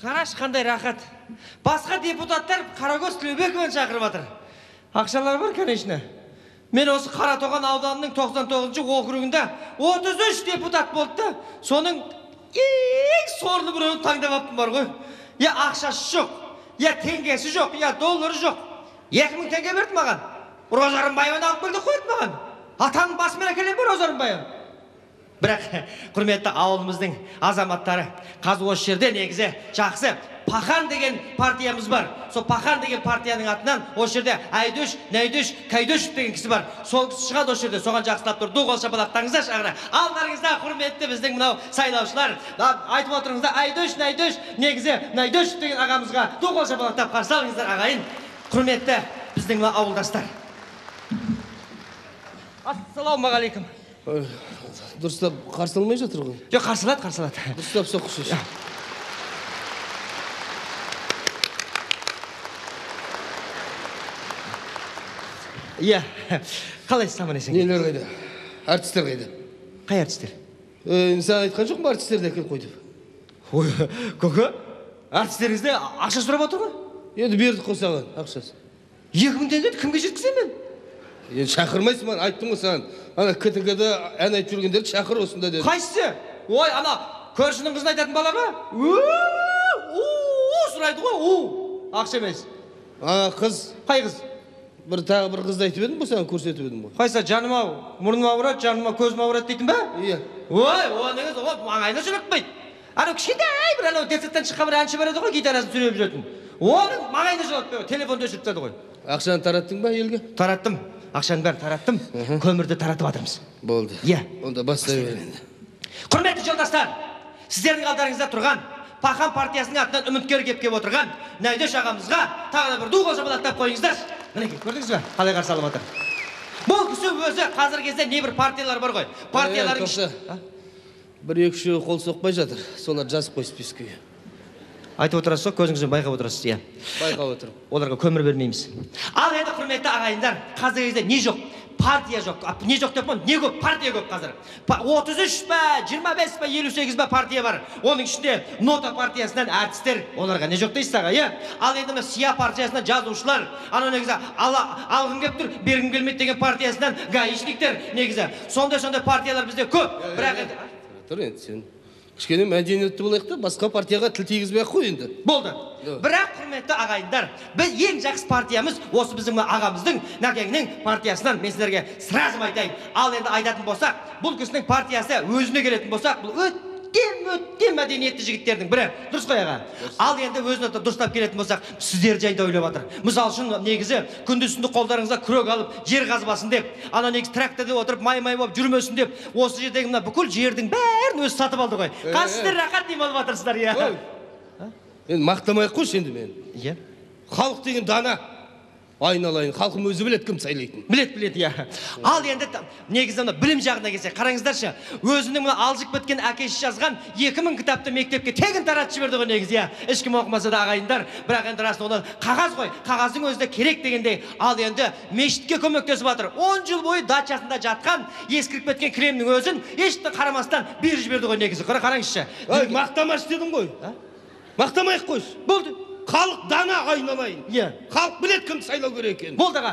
Қарашы, қандай рахат. Басқа депутаттар Қарагөз Тілеубекованы шақырып жатыр. Ақшалар бар, конечно. Мен осы Қаратоған ауданының 99-шы округында 33 депутат болды да, соның ең сорлы біреуін таңдап алыппын бар ғой. Я ақшасы жоқ, я теңгесі жоқ, я доллары жоқ. 2000 теңге берді маған. Роза Рымбаеваны алып келді қойды маған. Атаның басымен әкелем бе Роза Рымбаеваны? Бірақ құрметті ауылымыздың азаматтары, қазір осы жерде негізі жақсы Пахан деген партиямыз бар. Сол Пахан деген партияның атынан осы жерде Айдөш, Найдөш, Кайдөш деген кісі бар. Сол кісі шығады осы жерде, соған жақсылап тұр. Ду қол шапалақтаңыздаршы ағына. Алдарыңызда құрметті біздің мынау сайлаушылар, айтып отырыңыздар, Айдөш, Найдөш, негізі Найдөш деген ағамызға ду қол шапалақтап қарсы алыңыздар ағайын. Құрметті біздің мына ауылдастар. Ассалаумағалейкум. Дұрыстап қарсы алмай жатыр ғой. Жоқ, қарсы алады, қарсы алады. Дұрыстап соққышы. Иә, қалайсыз, аман есен? Нелер қайда? Әртістер қайда? Қай әртістер? Саған айтқан жоқпын ба, әртістерді әкеліп қой деп? Ой, көке, әртістеріңізде ақша сұрап отыр ғой? Енді бердік қой саған ақшасын. 2000 теңгені кімге жеткіземін мен? Енді шақырмайсың маған, айттым ғой саған. Ана КТК-да ән айтып жүргендерді шақыр осында дедім. Қайсысы? Ой, ана көршінің қызын айтатын бала ма? У, сұрайды ғой, у. Ақша емес. Ана қыз. Қай қыз? Бір тағы бір қызды айтып едім ғой, саған көрсетіп едім ғой. Қайсы, жаным ау, мұрным ауырады, жаным ау, көзім ауырады дейтін бе? Иә. Ой, оныңыз, о, маңайына жолатпайды. Анау кішкентай бір анау детсадтан шыққан бір әнші бар еді ғой, гитарасын сүйреп жүретін. Оның маңайына жолатпайды, телефонды өшіріп тастады ғой. Ақшаны тараттың ба елге? Тараттым. Ақшаның бәрін тараттым. Көмірді таратып жатырмыз. Болды. Иә. Онда бастай бер енді. Құрметті жолдастар, сіздердің алдарыңызда тұрған Пахан партиясының атынан үміткер келіп отырған Найдөш ағамызға тағы да бір ду қол шапалақтап қойыңыздар. Мінекей, көрдіңіз бе, қалай қарсы алып жатыр. Бұл кісі өзі қазіргі кезде небір партиялар бар ғой. Партиялардың бір екі үшеуі қол соқпай жатыр. Солар жазып қой спискіге. Айтып отырасыз ғой, көзіңізбен байқап отырасыз, иә. Байқап отырмын. Оларға көмір бермейміз. Ал енді құрметті ағайындар, қазіргі кезде не жоқ? Партия жоқ. Не жоқ деп не көп? Партия көп қазір. 33 па, 25 па, 58 па партия бар. Оның ішінде Нота партиясынан әртістер, оларға не жоқ дейсіз аға, иә? Ал енді мына Сия партиясынан жазушылар, анау негізі алғым келіп тұр, бергім келмейді деген партиясынан гаишниктер негізі. Сондай-сондай партиялар бізде көп. Бірақ енді тұр енді сен. Кішкене мәдениетті болайық та, басқа партияға тіл тигізбей ақ қой енді. Болды. Бірақ құрметті ағайындар, біз ең жақсы партиямыз осы біздің ағамыздың Нәкеңнің партиясынан, мен сіздерге сразу айтайын. Ал енді айтатын болсақ, бұл кісінің партиясы өзіне келетін болсақ, бұл өте мәдениетті жігіттердің бірі. Дұрыс қой аға? Ал енді өзіне дұрыстап келетін болсақ, сіздер жайында ойлап жатыр. Мысал үшін негізі күндіз түні қолдарыңызға күрек алып жер қазбасын деп, ана негізі тракторда отырып май-май болып жүрмесін деп, осы жердегі мына бүкіл жердің бәрін өзі сатып алды ғой. Қазір сіздер рахат демалып жатырсыздар, иә. Енді мақтамай ақ қойшы енді мені. Иә. Халық деген дана. Айналайын, халқым өзі біледі кім сайлайтынын. Білет, білет, иә. Ал енді негізі мына білім жағына келсек, қараңыздаршы, өзінің мына алжып кеткен әкесі жазған 2000 кітапты мектепке тегін таратып жіберді ғой негізі, иә. Ешкім оқымаса да ағайындар, бірақ енді расында одан қағаз ғой, қағаздың өзі де керек дегендей. Ал енді мешітке көмектесіп жатыр. 10 жыл бойы дачасында жатқан ескіріп кеткен кілемнің өзін ешті қарамастан беріп жіберді ғой негізі. Қараңызшы. Ой, мақтамашы дедің ғой. Мақтамай ақ қойшы. Болды. Халық дана, айналайын. Иә. Халық біледі кімді сайлау керек екенін. Болды аға.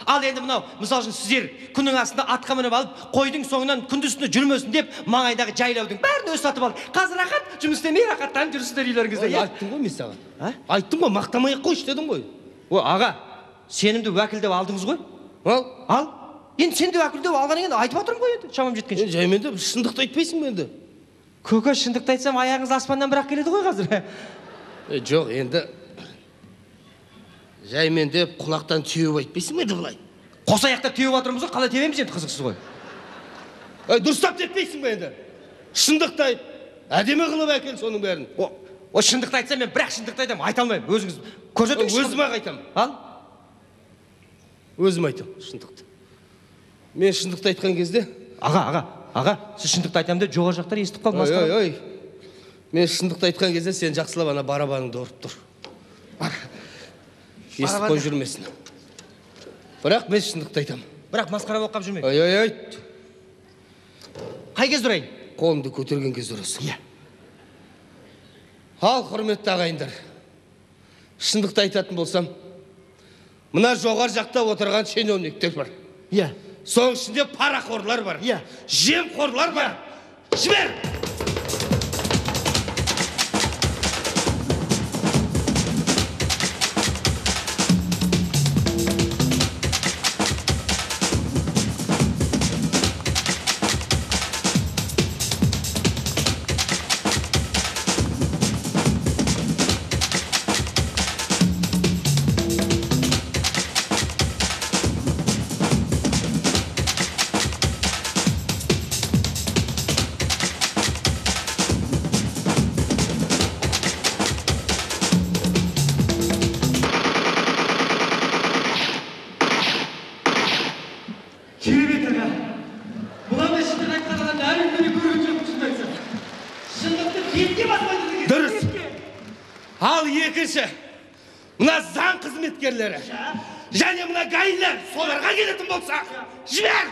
Ал енді мынау, мысал үшін сіздер күннің астында атқа мініп алып, қойдың соңынан күндіз түні жүрмесін деп, маңайдағы жайлаудың бәрін өзі сатып алды. Қазір рахат, жұмыс істемей рахаттанып жүрсіздер үйлеріңізде, иә? Айттым ғой мен саған. Айттым ғой, мақтамай ақ қойшы дедім ғой. О, аға, сенімді уәкіл деп алдыңыз ғой? Ал? Ал. Енді сенімді уәкіл деп алғаннан кейін айтып отырмын ғой енді, шамам жеткенше. Жаймен деп шындықты айтпайсың ба енді? Көке, шындықты айтсам, аяғыңыз аспаннан бірақ келеді ғой қазір. Жоқ, енді жаймен деп құлақтан теуіп айтпайсың ба енді былай? Қос аяқтап теуіп жатырмыз ғой, қалай тебеміз енді, қызықсыз ғой. Ай, дұрыстап теппейсің ба енді? Шындықты айт, әдемі қылып әкел соның бәрін. О, шындықты айтсам мен бірақ шындықты айтамын, айта алмаймын. Өзіңіз көрсетіңізші. Өзім-ақ айтамын. Ал? Өзім айтамын шындықты. Мен шындықты айтқан кезде Аға, аға, аға, сіз шындықты айтамын деп жоғары жақтар естіп қалды, масқара. Ой, ой, ой. Мен шындықты айтқан кезде сен жақсылап ана барабаныңды ұрып тұр. Естіп қой жүрмесін. Бірақ мен шындықты айтамын. Бірақ масқара болып қалып жүрмеймін. Ой, ой, ой. Қай кезде ұрайын? Қолыңды көтерген кезде ұрасың. Иә. Ал, құрметті ағайындар, шындықты айтатын болсам, мына жоғары жақта отырған шенеуніктер бар. Иә. Соның ішінде парақорлар бар. Иә. Жемқорлар бар. Жібер! Керемет аға. Бұлардай шындық айтқан адамды әлі күнге көрген жоқпын, шынымды айтсам. Шындықты бетке баспайды деген. Дұрыс. Ал екінші, мына заң қызметкерлері және мына ГАИ-лер, соларға келетін болсақ, жібер!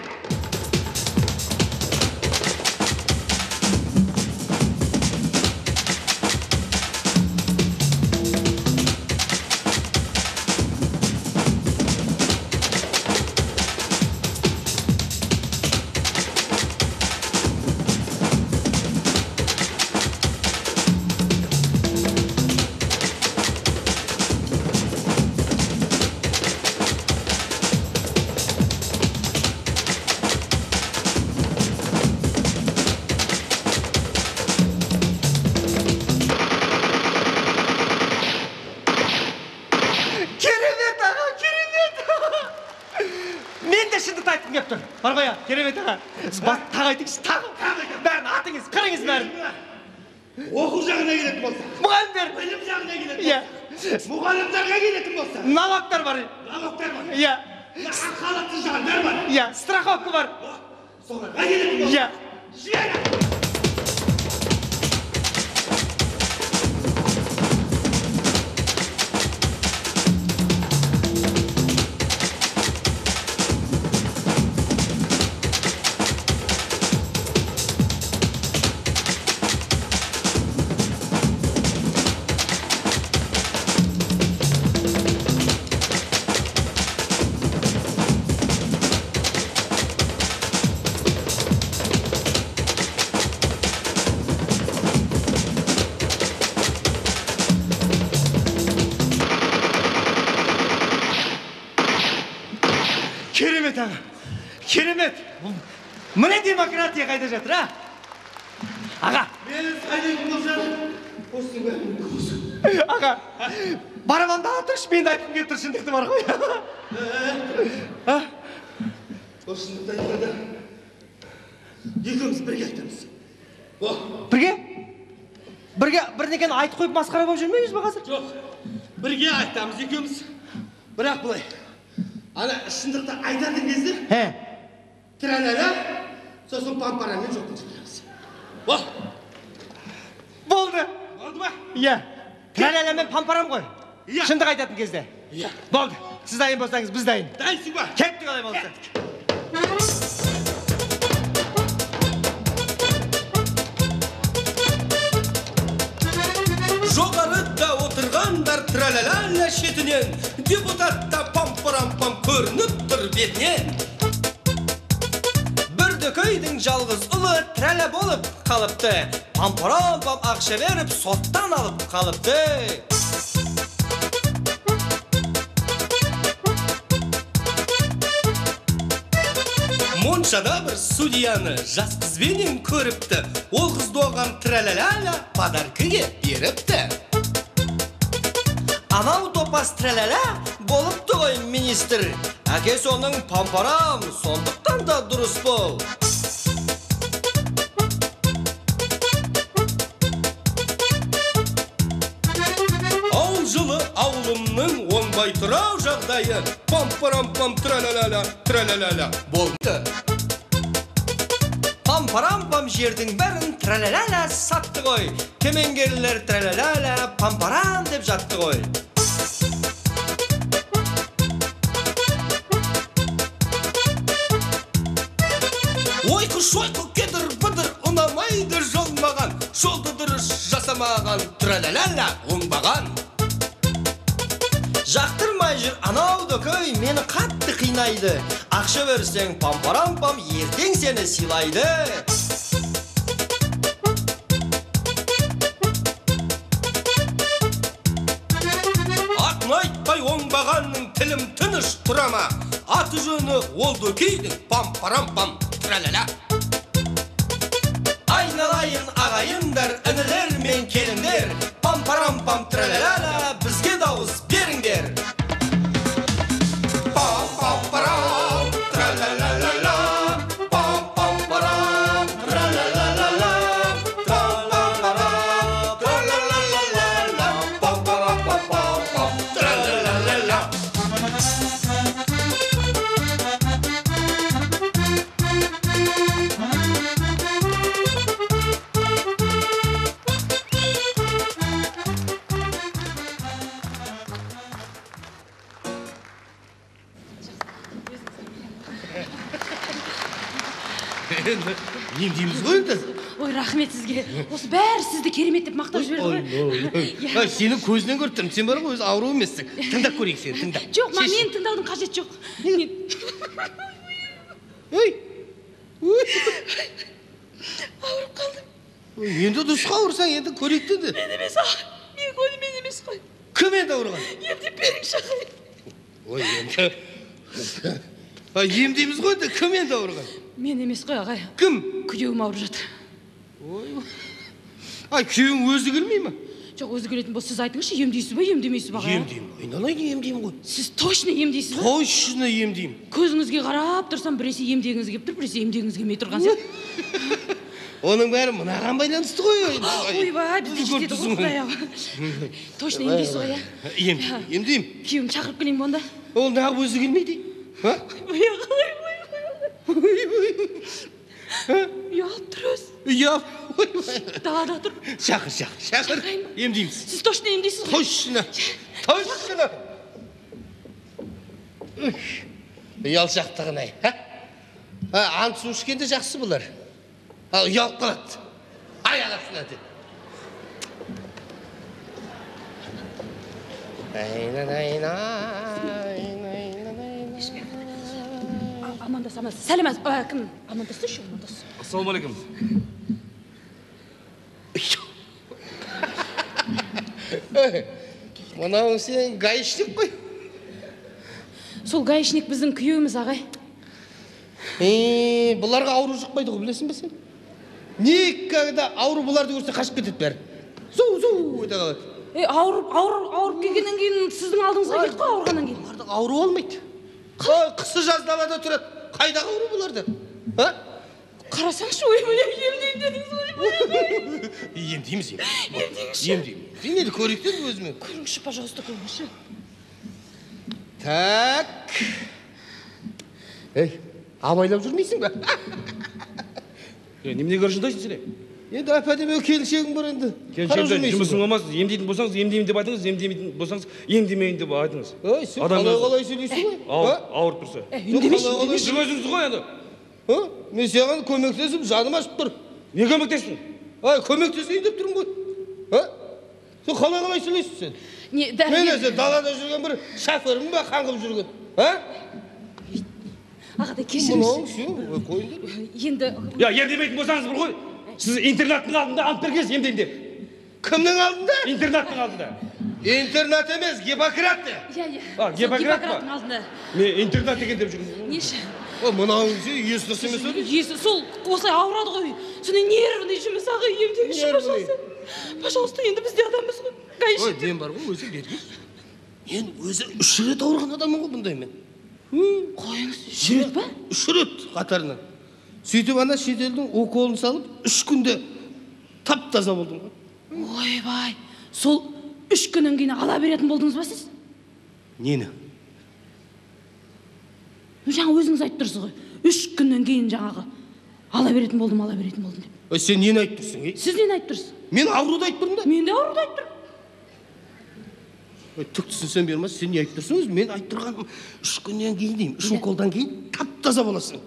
Керемет аға, керемет. Мен де шындықты айтқым келіп тұр. Бар ғой, керемет аға. Сіз тағы айтыңызшы, тағы. Бәрін атыңыз, қырыңыз бәрін. Оқу жағына келетін болсақ, Мұғалімдер. білім жағына келетін Иә. болсақ, мұғалімдерге келетін болсақ, Налогтар бар. налогтар бар, Иә. мына ақ халатты жандар бар, Иә, страховка бар. соларға келетін болсақ, Иә. жібер! Керемет аға. Керемет. Міне демократия қайда жатыр, а? Аға. Мені сайлайтын болсаң, осының бәрін болсын. Аға. Барабанды ала тұршы, мен де айтқым келіп тұр шындықты бар ғой. А? Осы шындықты айтқанда екеуміз бірге айтамыз. О, Бірге? Бірге бірдеңені айтып қойып масқара болып жүрмейміз бе қазір? жоқ, бірге айтамыз екеуміз. Бірақ былай, ана шындықты айтатын кезде He. траляля, сосын пампарамен жоққа жібереміз. О, Болды. болды ма? Иә. Траляля мен пампарам ғой. Иә. Шындық айтатын кезде. Иә. Болды. Сіз дайын болсаңыз, біз дайын. Дайынсың ба? Кеттік олай болса. Жоғарыда отырғандар траляля шетінен, депутатта пам-парам-пам көрініп тұр бетінен. Бір дөкейдің жалғыз ұлы траля болып қалыпты. Пам-парам-пам ақша беріп соттан алып қалыпты. Моншада бір судьяны жас қызбенен көріпті. Ол қызды оған траляля подаркіге беріпті. Анау топас траляля болыпты ғой министр. Әкесі оның пампарам, сондықтан да дұрыс бол. Ауыл жылы ауылымның оңбай тұрау жағдайы пам-парам-пам траляля траляля болды. Пам-парам-пам жердің бәрін траляля сатты ғой. Кемеңгерлер траляля пам-парам деп жатты ғой. Ойқы шойқы кедір бұдыр ұнамайды жол маған. Жолды дұрыс жасамай маған тра-ля-ля-ля оңбаған. Жақтырмай жүр анау дөкей, мені қатты қинайды. Ақша берсең пам-парам-пам, ертең сені сыйлайды. Атын айтпай оңбағанның тілім тыныш тұра ма? Аты жөні ол дөкейдің пам-парам-пам тра-ля-ля. Айналайын ағайындар, інілер мен келіндер, пам-парам-пам тра-ля-ля-ля, бізге дауыс беріңдер. Пам-пам-парам тра-ля-ля-ля-ля, пам-пам-парам тра-ля-ля-ля-ля, тра-ля-ля-ля, тра-ля-ля-ля-ля, пам-парам-пам-пам-пам тра-ля-ля-ля-ля. Емдейміз ғой енді. Ой, рахмет сізге. Осы бәрі сізді керемет деп мақтап жіберді ғой. Ой, сенің көзінен көріп тұрмын. Сен бар ғой, өзі ауру емессің. Тыңдап көрейік сені, тыңдап. Жоқ, мені тыңдаудың қажеті жоқ. Ой, ауырып қалдым. Енді дұрысқа ауырсаң, енді көрейік те енді. Мен емес, мен ғой, мен емес қой. Кім енді ауырған? Емдеп беріңізші, ағай. Ой, енді емдейміз ғой енді, кім енді ауырған? Мен емес қой, ағай. Кім? Күйеуім ауырып жатыр. Ой, ай, күйеуің өзі келмей ме? Жоқ, өзі келетін болса, сіз айтыңызшы, емдейсіз бе, емдемейсіз бе, ағай? Емдеймін, айналайын, емдеймін ғой. Сіз точно емдейсіз бе? Точно емдеймін. Көзіңізге қарап тұрсам, біресе емдегіңіз келіп тұр, біресе емдегіңіз келмей тұрған сияқты. Оның бәрі мынаған байланысты ғой. Ойбай, бізде жетеді ғой, құдай ау. Точно емдейсіз ғой, иә? Емдеймін, емдеймін. Күйеуімді шақырып келейін бе онда? Ол неғып өзі келмейді? Ой, ағай, ой, ой. Ұялып тұр өзі. Ұялып, ойбай. Далада тұр. Шақыр, шақыр, шақыр. Емдейміз. Сіз точно емдейсіз ғой? Точно, точно. Ұялшақтығын ай. Ант су ішкенде жақсы бұлар. Ұялып қалады. Аяқ астына деп. Амандас, амандас. Сәлемет, кім? Амандасшы, амандас. Ассалаумағалейкум. Мынау сен гаишник қой. Сол гаишник біздің күйеуіміз, ағай. Бұларға ауру жұқпайды ғой, білесің бе сен? Никогда ауру бұларды көрсе қашып кетеді бәрі. Зу-зу өте қалады. Ауырып келгеннен кейін сіздің алдыңызға келді ғой, ауырғаннан кейін. Бұларды ауру алмайды. Қысы жаз далада тұрады. Қайдағы ауру бұларды? Қарасаңшы, ой, емдеймін дедіңіз ғой. Емдейміз, емдейміз. Емдеймін. Енді көрейік те өзімен. Көріңізші, пожалуйста, көріңізші. Так. Ей, абайлап жүрмейсің бе? Немене көршіндайсың сен? Енді әп-әдемі келіншегің бар енді. Келіншегімде жұмысың болмас, емдейтін болсаңыз, емдеймін деп айтыңыз, емдемейтін болсаңыз, емдемейін деп айтыңыз. Ой, сен қалай-қалай сөйлейсің ғой? Ауырып тұрса. Үндемеші, Сіз өзіңіз ғой енді. Мен саған көмектесіп, жаным ашып тұр. Не көмектестің? Ай, көмектесейін деп тұрмын ғой. Сен қалай-қалай сөйлейсің сен? Мен сен далада жүрген бір шофермін бе, қаңғып жүрген? Ағатай, кешіріңізші. Енді... Я, емдемейтін болсаңыз бір ғой. Сіз интернаттың алдында ант бергенсіз емдеймін деп. Кімнің алдында? Интернаттың алдында. Интернат емес, Гиппократ те. Иә, иә. Гиппократ па? Гиппократтың алдында. Мен интернат екен деп жүрмін. Неші? Мынауың сен есі дұрыс емес ау? Есі сол осылай ауырады ғой. Сондай нервный жұмыс, ағай, емдеңізші, пожалуйста. Пожалуйста, енді біз де адамбыз ғой. Ой, мен бар ғой, өзі берген. Мен өзі 3 рет ауырған адаммын ғой бұндаймен. Қойыңыз, 3 рет па? 3 рет қатарынан. Сөйтіп ана шетелдің уколын салып, 3 күнде тап-таза болдым ғой. Ойбай, сол 3 күннен кейін ала беретін болдыңыз ба сіз? Нені? Жаңа өзіңіз айтып тұрсыз ғой. 3 күннен кейін жаңағы ала беретін болдым, ала беретін болдым деп. Ой, сен нені айтып тұрсың, ей? Сіз нені айтып тұрсыз? Мен ауруды айтып тұрмын да. Мен де ауруды айтып тұрмын. Ой, түк түсінсем бермес, сен не айтып тұрсың өзі? Мен айтып тұрғаным 3 күннен кейін деймін. 3 уколдан кейін тап-таза боласың.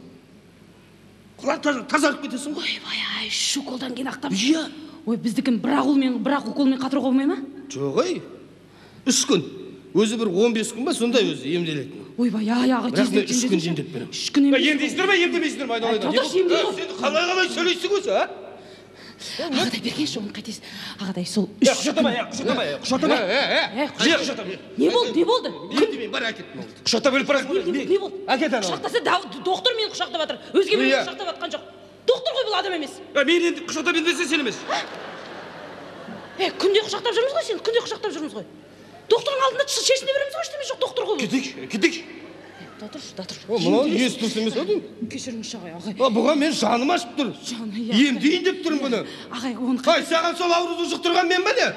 Құлақ тазарып кетесің ғой. Ойбай, ай, 3 уколдан кейін ақтап. Иә. Ой, біздікін бір-ақ уколмен қатыруға болмай ма? Жоқ, ей. 3 күн. Өзі бір 15 күн ба, сондай өзі емделетін. Ойбай, ай, аға, тездеп 3 күн емдеп беремін. 3 күн емдейсіздер Емдейсіздер ме, емдемейсіздер ме? Сен қалай-қалай сөйлейсің өзі, а? Ағатай, бергенші, оны қайтесіз. Ағатай, сол 3 күн... Құшақтама, құшақтама. Құшақтама. Не болды, не болды? Емдемейін, бар, әкет. Құшақтап өліп барасың. Не болды? Әкет анау. Құшақтаса, доктор мені құшақтап жатыр. Өзге біреу құшақтап жатқан жоқ. Доктор ғой, бұл адам емес. Мен енді құшақтап емдесе сен емес. Күнде құшақтап жүрміз ғой сен, күнде құшақтап жүрміз ғой. Доктордың алдында шешіне береміз ғой, ештеме жоқ, доктор ғой бұл. Кетейік, кетейік. Да тұршы, да тұршы. Мынау есі дұрыс емес ау деймін. Кешіріңізші, ағай, ағай. Бұған мен жаным ашып тұр. Жаны, иә. Емдейін деп тұрмын бұны. Ағай, оны... Ай, саған сол ауруды жұқтырған мен ба не?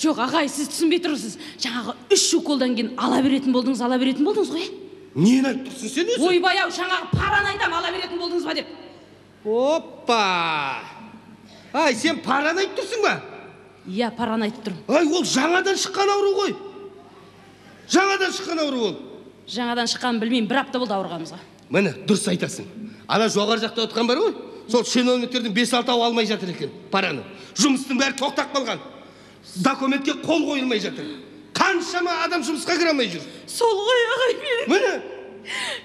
Жоқ, ағай, сіз түсінбей тұрсыз. Жаңағы 3 уколдан кейін ала беретін болдыңыз, ала беретін болдыңыз ғой, Нені айтып тұрсың сен өзі? Ойбай ау, жаңағы параны айтам, ала беретін болдыңыз ба деп. Опа! Ай, сен параны айтып тұрсың ба? Иә, параны айтып тұрмын. Ай, ол жаңадан шыққан ауру ғой. Жаңадан шыққан ауру ол. Жаңадан шыққанын білмеймін, бір апта болды ауырғанымызға. Міне, дұрыс айтасың. Ана жоғары жақта отырған бар ғой, сол чиновниктердің 5-6-ау алмай жатыр екен параны. Жұмыстың бәрі тоқтап қалған. Документке қол қойылмай жатыр. Қаншама адам жұмысқа кіре алмай жүр. Сол ғой, ағай, менің. Міне.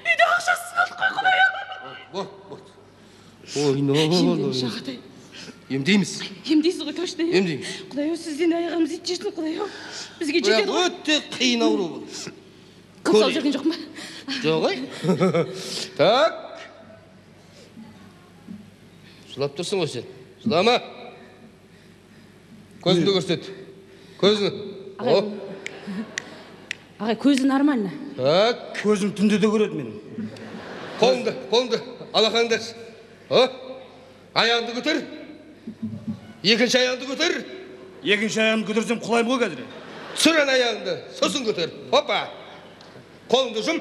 Үйде ақшасыз қалдық қой, құдай. Бол, бол. Ой, Емдейміз, ағатай. Емдейміз. Емдейсіз ғой, точно. Емдейміз. Құдай-ау, сізден аяғымыз ит жесін, құдай-ау. Бізге жетеді ғой. Өте қиын ауру бұл. Көп салып жүрген жоқпын ба? Жоқ, ай. Так. Жылап тұрсың ғой сен. Жылама. Көзіңді көрсет. Көзіңді. Ағай, көзі нормально. Так. Көзім түнде де көреді менің. Қолыңды, қолыңды, алақаныңды аш. Аяғыңды көтер. Екінші аяғыңды көтер. Екінші аяғымды көтерсем құлаймын ғой қазір. Түсір ана аяғыңды, сосын көтер. Опа. Қолыңды жұм.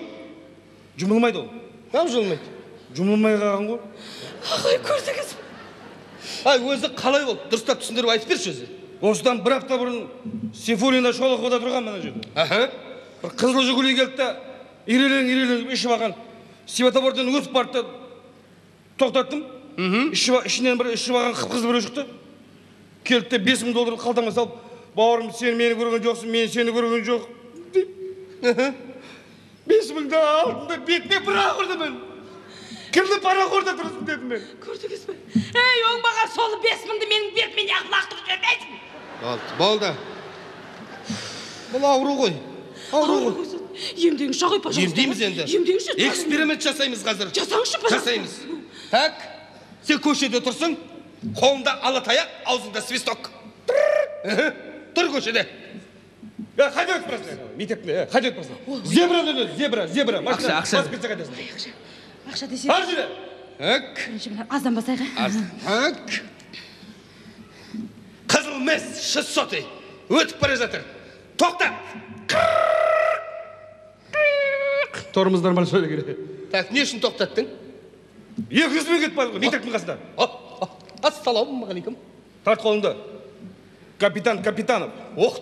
Жұмылмайды ол. Неғып жұмылмайды? Жұмылмай қалған ғой. Ағай, көрдіңіз бе? Ай, өзі қалай болды? Дұрыстап түсіндіріп айтып берші өзі. Осыдан бір апта бұрын Сейфуллина Шолоховада тұрған мына жерде. Аха. Бір қызыл Жигули келді де, ирелең-ирелең ішіп алған. Светофордан өтіп барды да тоқтаттым. Ішінен бір ішіп алған қып-қызыл біреу шықты. Келді де 5000 доллар қалтама салып, бауырым, сен мені көрген жоқсың, мен сені көрген жоқ. 5000-ді алдым да бетіне бір-ақ ұрдым мен. Кімді парақорда тұрсың дедім мен. Көрдіңіз бе? Ей, оңбаған сол 5000-ді менің бетіме неғып лақтырып жібермейсің? Болды, болды. Бұл ауру ғой. Ауру ғой. Емдеңізші, ағай, пожалуйста. Емдейміз енді. Емдеңізші. Эксперимент жасаймыз қазір. Жасаңызшы, пожалуйста. Жасаймыз. Так, сен көшеде тұрсың, қолыңда ала таяқ, аузыңда свисток. Тұр көшеде. Қайда өтіп барасың? Мектепте, қайда өтіп барасың? Зебрадан өт, зебра, зебра. Ақша, ақша. Басып кетсе қайтасың. Ақша, ақша десе. Бар жүре. Так. Бірінші мына аздан басайық. Так. Қызыл мес 600 өтіп бара жатыр. Тоқта. Тормоз нормально сөйле керек. Так, не үшін тоқтаттың? 200 мың кетіп барды ғой, мектептің қасында. Ассалаумағалейкум. Тарт қолыңды. Капитан Капитанов. Ох,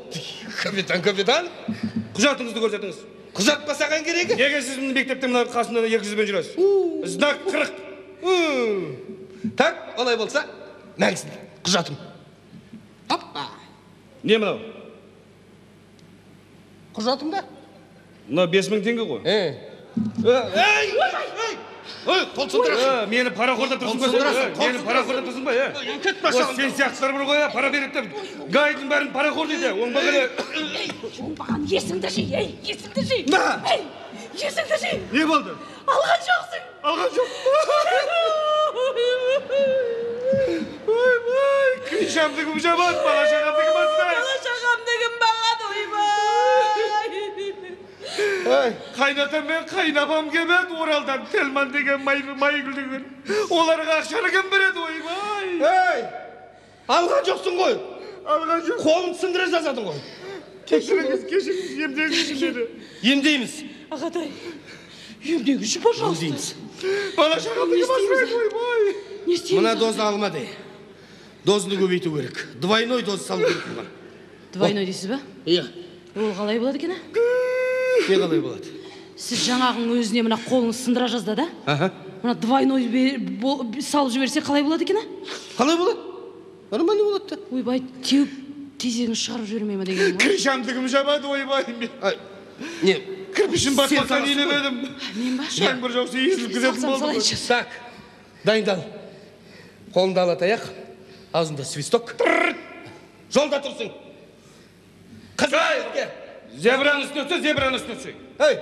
капитан Капитанов. Құжатыңызды көрсетіңіз. Құжат па саған керегі? Неге сіз мектепте мына қасында 200 бен жүресіз? Знак 40. Так, олай болса, мәңсін құжатым. Опа. Не мынау? Құжатым да? Мынау 5000 теңге ғой. Ей, ей, ей, қол сындырасың. Мені парақорда тұрсың ба? Мені парақорда тұрсың ба? Сен сияқтылар бар ғой, пара береді деп. Гайдың бәрін парақор дейді. Оңбаған. Оңбаған, есіңді жи, ей, есіңді жи. Ей, есіңді жи. Не болды? Алған жоқсың. Алған жоқ. Ойбай, кришамды кім жабады, бала шағамды кім асырайды? Бала шағамды кім бағады, ойбай. Қайнатам мен қайнапам келмеді, Оралдан Телман деген Майгүл деген. Оларға ақшаны кім береді, ойбай. Ей, алған жоқсың ғой. Алған жоқ. Қолын сындыра жазадың ғой. Кешіріңіз, кешіріңіз, емдеңізші мені. Емдейміз. Ағатай, емдеңізші, пожалуйста. Емдейміз. Бала шағамды кім асырайды, ойбай. Не істейміз? Мына доза алмады. Дозаны көбейту керек. Двойной доза салу керек бұған. Двойной дейсіз ба? Иә. Ол қалай болады екен? Не қалай болады? Сіз жаңағының өзіне мына қолыңыз сындыра жаздады, а? Аха. Мына двойной салып жіберсе қалай болады екен? Қалай болады? Нормально болады да. Ойбай, теуіп тезегін шығарып жібермей ма деген ғой. Крышамды кім жабады, ойбай мен. Не, кірпішін батпастан илеп едім. Мен ба? Жаңбыр жауса езіліп кететін болды ғой. Так, дайындал. Қолыңда ала таяқ, аузында свисток. Жолда тұрсың. Қызыл. Зебраның үстіне өтсе, зебраның үстіне өтсе. Ей,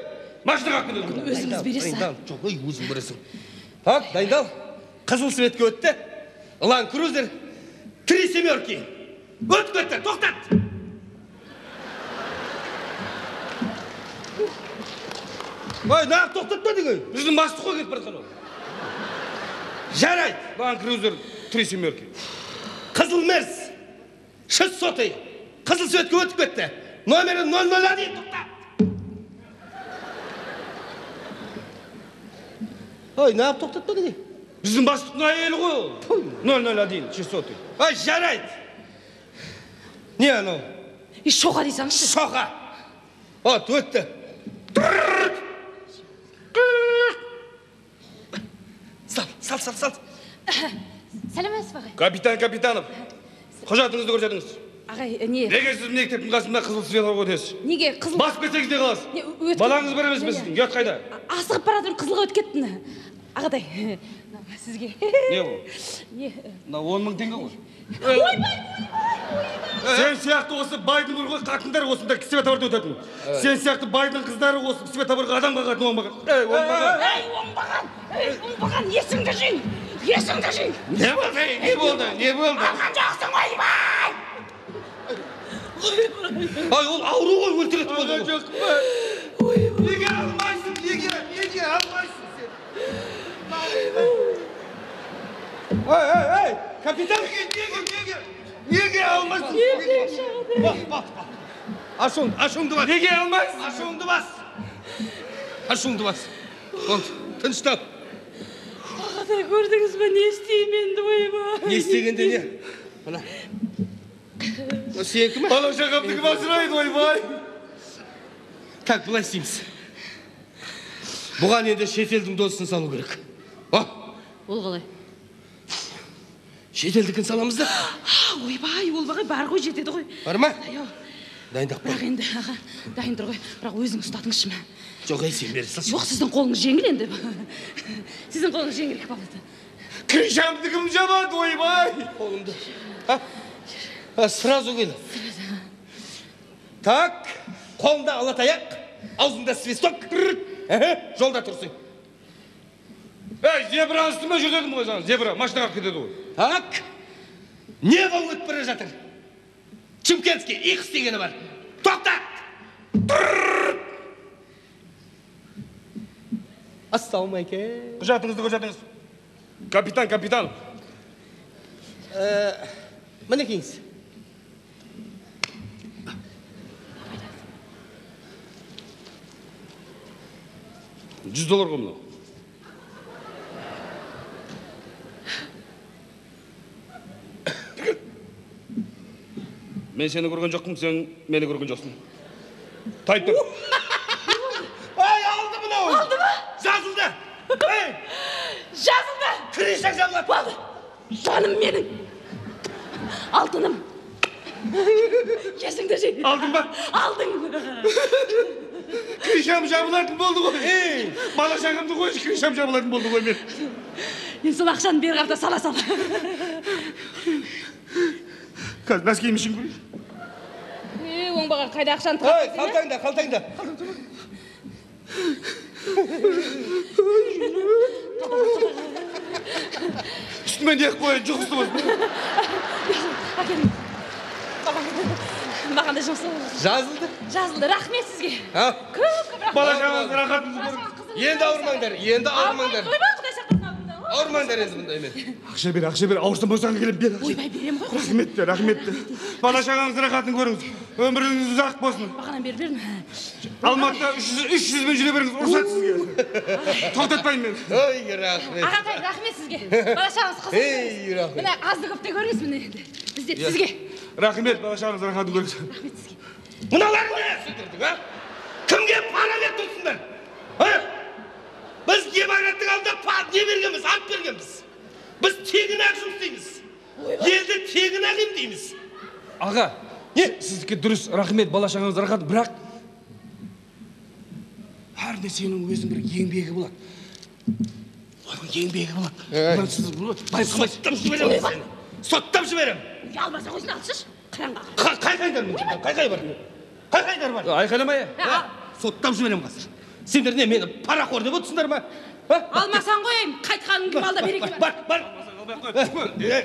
машина қағып кетеді. Өзіңіз бересіз. Жоқ, ей, өзің бересің. Так, дайындал. Қызыл светке өтті. Лан Крузер, 3 семерки. Өтіп кетті, тоқтат. Ой, нағып тоқтатпа деген. Біздің бастық қой кетіп бара жатқан ол. Жарайды. Лан Крузер, 3 семерки. Қызыл Мерс, 600-й. Қызыл светке өтіп кетті. Номері 001, тоқтат. Ой, нағып тоқтатпа деген. Біздің бастықтың әйелі ғой ол. 001, 600-й. Ой, жарайды. Не анау? И шоқа десаңызшы. Шоқа. Вот, өтті. Сал, сал, сал, сал. Сәлеметсіз бе, ағай? Капитан Капитанов, құжатыңызды көрсетіңіз. Ағай, не? Неге сіз мектептің қасында қызыл светофор өтесіз? Неге қызыл? Басып кетсеңіз не қаласыз? Балаңыз бар емес пе сіздің? Ұят қайда? Асығып бара жатырмын, қызылға өтіп кеттім. Ағатай, сізге. Не бұл? Не? Мына 10 мың теңге ғой. Ойбай, ойбай, ойбай. Сен сияқты осы байдың ұрғы қатындар осында светофорда өтетін. Сен сияқты байдың қыздары осы светофорға адам қағатын оңбаған. Ей, оңбаған. Ей, оңбаған. Ей, оңбаған, есіңді жи. Есіңді жи. Не болды? Не болды? Не болды? Алған жоқсың, ойбай. Ай, ол ауру ғой, өлтіретін болды. Алған жоқпын. Неге алмайсың? Неге? Неге алмайсың сен? Ей, ей, ей, капитан! Неге, неге, неге алмайсың? Бас, бас, бас. Ашуыңды, ашуыңды бас. Неге алмайсың? Ашуыңды бас. Ашуыңды бас. Болды, тыныштал. Ағатай, көрдіңіз бе, не істеймін енді, ойбай. Не істегенде не? Мына. Сенікі ме? Бала шағамды кім асырайды, ойбай. Так, былай істейміз. Бұған енді шетелдің досын салу керек. О! Ол қалай? Шетелдікін саламыз да. Ойбай, ол бағай бар ғой, жетеді ғой. Бар ма? Дайындап қой. Бірақ енді, аға, дайын тұр ғой. Бірақ өзің ұстатыңызшы ма? Жоқ, ей, сен бере салшы. Жоқ, сіздің қолыңыз жеңіл енді. Сіздің қолыңыз жеңіл болады. Крышамды кім жабады, ойбай? Қолымды. Сразу кел. Так, қолында ала таяқ, аузында свисток. Жолда тұрсың. Ей, зебраның үстімен жүр дедім ғой саған. Зебра, машина қағып кетеді ғой. Так, не болып өтіп бара жатыр? Чимкентский Икс дегені бар. Тоқтат! Ассалаумағалейкум. Құжатыңызды көрсетіңіз. Капитан, капитан. Мінекейіңіз. $100 ғой мынау. Мен сені көрген жоқпын, сен мені көрген жоқсың. Тайып тұр. Ай, алды мынау. Алды ма? Жазылды. Ей! Жазылды. Крыша жабылады. Болды. Жаным менің. Алтыным. Есіңді жи. Алдың ба? Алдың. Крышам жабылатын болды ғой. Ей, бала шағамды қойшы, крышам жабылатын болды ғой мен. Енді сол ақшаны бері қарата сала сал. Қазір носкиім ішін көрейін. Е, оңбаған қайда ақшаны Ей, қалтаңда, қалтаңда. Үстіме не қойын, жұғысты болсын. Әкелің. Маған да жұмыс. Жазылды? Жазылды, рахмет сізге. Көп көп рахмет. Бала шағаңыз рахатыңызды көріңіз. Енді ауырмаңдар, енді ауырмаңдар. Ойбай, құдай сақтасын. Ауырмаңдар енді бұндаймен. Ақша бер, ақша бер, ауырсам болсаң келем, бер. Ойбай, берем ғой. Рахмет те, рахмет те. Бала шағаңыз рахатын көріңіз. Өміріңіз ұзақ болсын. Бағанан бері бердім. Алматыда 300 мен жүре беріңіз, рұқсат сізге. Тоқтатпаймын мен. Ой, рахмет. Ағатай, рахмет сізге. Бала шағаңыз қызық. Ей, рахмет. Міне азды көпті көріңіз міне енді. Бізде сізге. Рахмет, бала шағаңыз рахатын көріңіз. Рахмет сізге. Мыналар не сендердің, а? Кімге пара беріп тұрсыңдар? А? Біз геморройдың алдында не бергенбіз, ант бергенбіз. Біз тегін ақ жұмыс істейміз. Елді тегін ақ емдейміз. Аға, не? Сіздікі дұрыс, рахмет, бала шағаңыз рахат, бірақ әр нәрсенің өзінің бір еңбегі болады. Оның еңбегі болады. Соттап жіберемін сені. Соттап жіберемін. Ұялмаса қойсын, алсыш. Қыранға. Қай-қайдар қай-қай бар? Қай-қайдар бар? Айқайламай. Соттап жіберемін қазір. Сендер не, мені парақор деп отырсыңдар ма? Алмасаң қояйын, қайтқаның кім алда береке бар. Бар, бар.